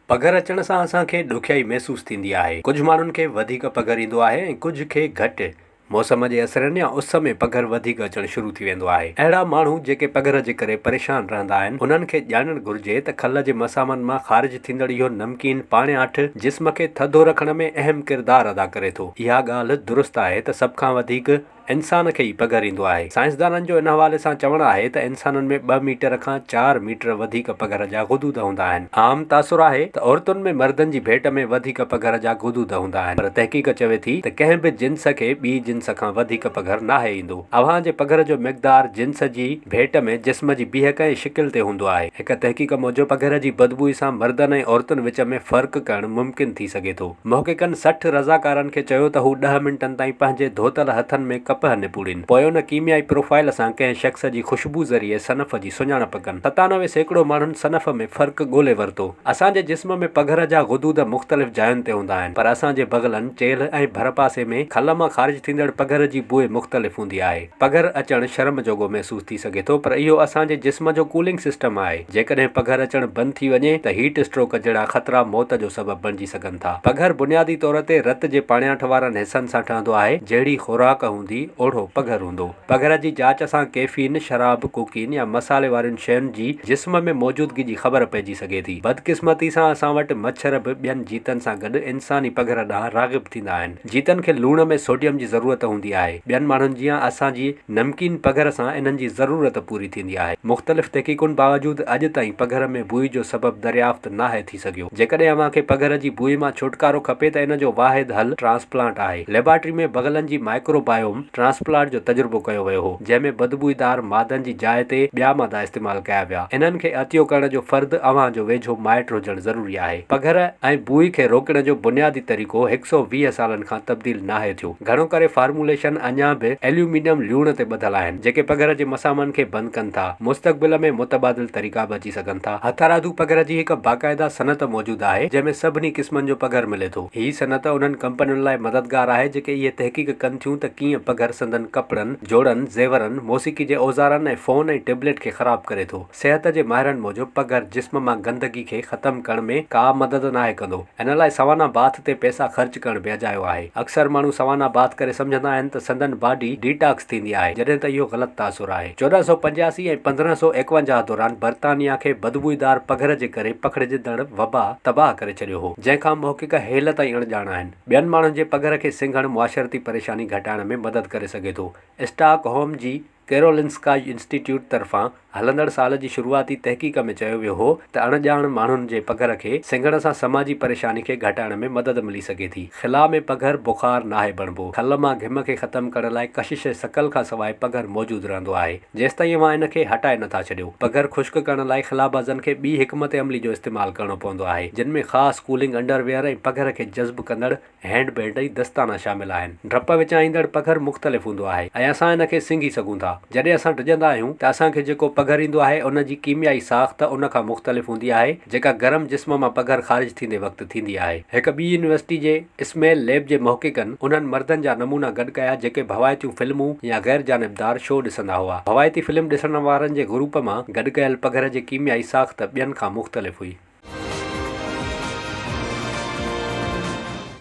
پگهر اچڻ سان اسان کي ڏکيائي محسوس ٿيندي آهي. ڪجهه ماڻهن کي وڌيڪ پگهر ايندو آهي ۽ ڪجهه کي گهٽ. موسم جي اثرن يا اس ۾ پگهر وڌيڪ اچڻ شروع ٿي ويندو آهي. اهڙا ماڻهو جيڪي پگهر جي ڪري پريشان رهندا آهن، انهن کي ڄاڻڻ گهرجي ته کل جي مسامن مان خارج ٿيندڙ اهو نمڪين پاڻياٺ جسم کي ٿڌو رکڻ ۾ اهم ڪردار ادا ڪري ٿو. اها ڳالهه درست آهي ته سڀ کان وڌيڪ انسان کي ئي پگهر ايندو آهي. سائنسدانن جو ان حوالي سان چوڻ آهي ته انسانن ۾ ٻه ميٽر کان چار ميٽر وڌيڪ پگهر جا غدود هوندا آهن. عام تاثر آهي ته عورتن ۾ مردن جي ڀيٽ ۾ وڌيڪ پگهر جا غدود هوندا آهن پر تحقيق چوي ٿي ته ڪنهن به جنس کي ٻي جنس کان وڌيڪ پگهر ناهي ايندو. اوهان جي پگهر جو مقدار جنس جي ڀيٽ ۾ جسم جي بيهڪ ۽ شڪل تي هوندو آهي. هڪ تحقيق موجب پگهر جي بدبوء سان مردن ۽ عورتن وچ ۾ فرق ڪرڻ ممڪن ٿي سگهي ٿو. محققن 60 رضاڪارن کي چيو ته هو ڏهه منٽن تائين پنهنجي ڌوتل هٿن ۾ ڪپهه نپوڙين. پوء ان ڪيميائي پروفائيل سان ڪنهن شخص جي خوشبو ذريعي صنف جي سڃاڻپ ڪن. 97% ماڻهن صنف ۾ فرق ڳولي ورتو. اسان جي جسم ۾ پگهر جا غدود مختلف جاين تي هوندا آهن، پر اسان جي بغلن، چيلهه ۽ ڀرپاسي ۾ کل مان خارج ٿيندڙ پگهر جي بوء مختلف هوندي آهي. پگهر اچڻ شرم جوڳو محسوس ٿي سگهي ٿو پر اهو اسان جي جسم جو ڪولنگ سسٽم آهي. جيڪڏهن پگهر اچڻ بند ٿي وڃي ته هيٽ اسٽروڪ جهڙا خطرا موت جو سبب بڻجي سگهن ٿا. پگهر بنيادي طور تي رت جي پاڻياٺ وارن حصن سان ٺهندو آهي، جهڙي خوراڪ هوندي اوڙهو پگهر هوندو. پگهر جي جاچ سان ڪيفين، شراب، ڪوڪين يا مصالحي وارين شين جي جسم ۾ موجودگي جي خبر پئجي سگهي ٿي. بدقسمتي سان اسان وٽ مڇر به ٻين جيتن سان گڏ انساني پگهر ڏانهن راغب ٿيندا آهن. جيتن کي لوڻ ۾ سوڊيم جي ضرورت هوندي آهي. ٻين ماڻهن جيان اسان جي نمڪين پگهر سان انهن جي ضرورت پوري ٿيندي آهي. مختلف تحقيقن باوجود اڄ تائين پگهر ۾ بوء جو سبب دريافت ناهي ٿي سگهيو. جيڪڏهن اوهان کي پگهر جي بوء مان ڇوٽڪارو کپي ته ان جو واحد حل ٽرانسپلانٽ آهي. ليبارٽري ۾ بغلن جي مائڪروبايوم ٽرانسپلانٽ جو تجربو ڪيو ويو هو، جنهن ۾ بدبوئيدار مادن جي جاء تي ٻيا مادا استعمال ڪيا ويا. انهن کي عطيو ڪرڻ جو فرد اوهان جو ويجهو مائٽ هجڻ ضروري آهي. پگهر ۽ بوء کي روڪڻ جو بنيادي طريقو هڪ سئو 20 سالن کان تبديل ناهي ٿيو. گهڻو ڪري فارموليشن اڃا به ايليومينيم لوڻ تي ٻڌل آهن، جيڪي پگهر جي مسامن کي بند ڪن ٿا. مستقبل ۾ متبادل طريقا به اچي سگهن ٿا. هٿرادو پگهر جي هڪ باقاعده صنعت موجود آهي، جنهن ۾ سڀني قسمن جو پگهر ملي ٿو. هي صنعت انهن ڪمپنين لاء مددگار آهي، جيڪي اهي تحقيق ڪن ٿيون ته ڪيئن پگهر سندن ڪپڙن، جوڙن، زيورن، موسيقي جي اوزارن ۽ فون ۽ ٽيبليٽ کي خراب ڪري ٿو. صحت جي ماهرن موجب پگهر جسم مان گندگي کي ختم ڪرڻ ۾ ڪا مدد ناهي ڪندو، ان لاء سوانا باٿ تي پئسا خرچ ڪرڻ به اجايو آهي. اڪثر ماڻهو سوانا باٿ ڪري سمجهندا آهن ته سندن باڊي ڊيٽاڪس ٿيندي آهي، جڏهن ته اهو غلط تاثر آهي. 1485 ۽ 1551 دوران برطانيا کي بدبوئيدار پگهر جي ڪري پکڙجندڙ وبا تباهه ڪري ڇڏيو هو، جنهن کان محقق هيل تائين اڻڄاڻ آهن. ٻين ماڻهن جي پگهر کي سنگهڻ معاشرتي پريشاني گهٽائڻ ۾ مدد ڪري سگهي ٿو. اسٽاڪ هوم جي ڪيرولنسڪا انسٽيٽيوٽ طرفان هلندڙ سال جي شروعاتي تحقيق ۾ چيو ويو هو ته اڻ ڄاڻ ماڻهن جي پگهر کي سنگهڻ سان سماجي پريشاني کي گهٽائڻ ۾ مدد ملي سگهي ٿي. خلا ۾ پگهر بخار ناهي بڻبو. کل مان گهم کي ختم ڪرڻ لاء ڪشش ثقل کان سواء پگهر موجود رهندو آهي، جيستائين اوهان ان کي هٽائي نٿا ڇڏيو. پگهر خشڪ ڪرڻ لاء خلابازن کي ٻي حڪمت عملي جو استعمال ڪرڻو پوندو آهي، جن ۾ خاص ڪولنگ انڊر ويئر ۽ پگهر کي جذب ڪندڙ هينڊ بينڊ ۽ دستانا شامل آهن. ڊپ وچان ايندڙ پگهر مختلف هوندو آهي ۽ اسان ان کي سنگهي سگهون ٿا. جڏهن اسان ڊڄندا آهيون ته اسان کي جيڪو پگهر ايندو آهي ان جي ڪيميائي ساخت ان کان مختلف هوندي آهي جيڪا گرم جسم مان پگهر خارج ٿيندي وقت ٿيندي آهي. هڪ ٻي يونيورسٽي جي اسميل ليب جي محققن انهن مردن جا نمونا گڏ ڪيا جيڪي ڀوائتيون فلمون يا غير جانبدار شو ڏسندا هئا. ڀوائتي فلم ڏسڻ وارن جي گروپ مان گڏ ڪيل پگهر جي ڪيميائي ساخت ٻين کان مختلف هئي.